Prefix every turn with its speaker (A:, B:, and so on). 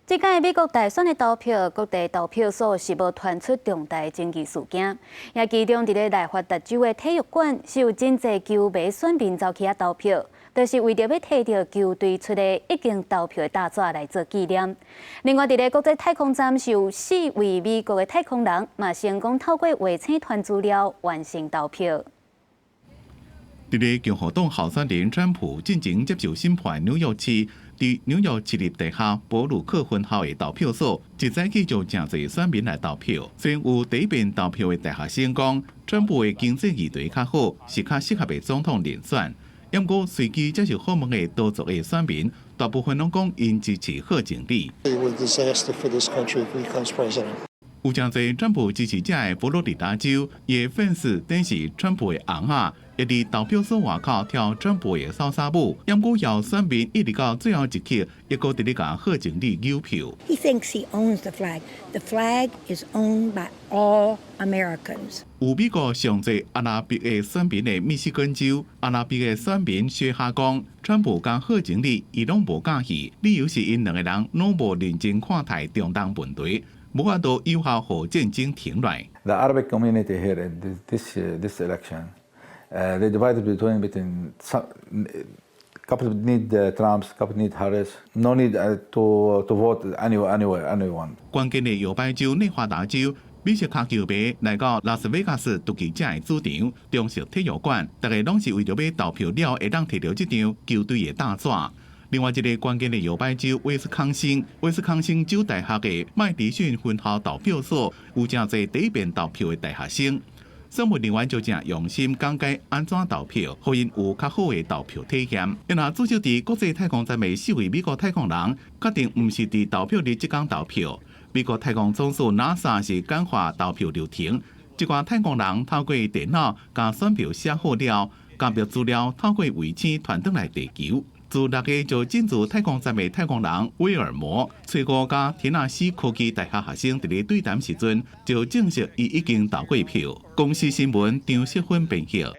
A: 這擺美國大選的投票，各地投票所是無傳出重大爭議事件。也其中佇咧內華達州的體育館，是有真濟球迷選民走去遐投票，就是為著欲提著球隊出的已經投票的大紙來做紀念。另外，佇咧國際太空站是有四位美國的太空人，嘛成功透過衛星傳資料完成投票。
B: 佇咧共和黨候選人川普進前接受審判紐約市，佇紐約市立大學布魯克分校的投票所，一早起就誠濟選民來投票。雖然有第一遍投票的大學生講，川普的經濟議題較好，是較適合的總統人選。毋過隨機接受訪問的多數的選民，大部分攏講𪜶支持賀錦麗。有誠濟川普支持者的佛羅里達州，伊的粉絲等是川普的尪仔，會佇投票所外口跳川普的莎莎舞。毋過有選民一直到最後一刻，猶閣佇咧共賀錦麗扭票。
C: He thinks he owns the flag. The flag is owned by all Americans.
B: 有美國上濟阿拉伯的選民的密西根州，阿拉伯的選民薛哈講，川普佮賀錦麗伊攏無佮意，理由是𪜶兩个人攏無認真看待中東問題，無法度有效予戰爭停落來。
D: The Arabic community here in this election, they divided between some couple need Trump, couple need Harris. No need to vote anywhere anyone.
B: 關鍵的搖擺州內華達州，美式跤球迷來到拉斯維加斯獨記者的主場中式體育館，逐家攏是為著欲投票了，會當提著這張球隊的大紙。另外一个關鍵的搖擺州威斯康星，威斯康星州大學的麥迪遜分校投票所，有誠濟第一遍投票的大學生，選務人員就誠用心講解按怎投票，予𪜶有較好的投票體驗。若駐守佇國際太空站的四位美國太空人，確定毋是佇投票日這工投票。美國太空總署 NASA 是簡化投票流程，這寡太空人透過電腦共選票寫好了，加密資料透過衛星傳轉來地球。自六月就進駐太空站的太空人威爾摩，初五佮田納西科技大學學生佇咧對談時陣，就證實伊已經投過票。公視新聞張世芬編譯。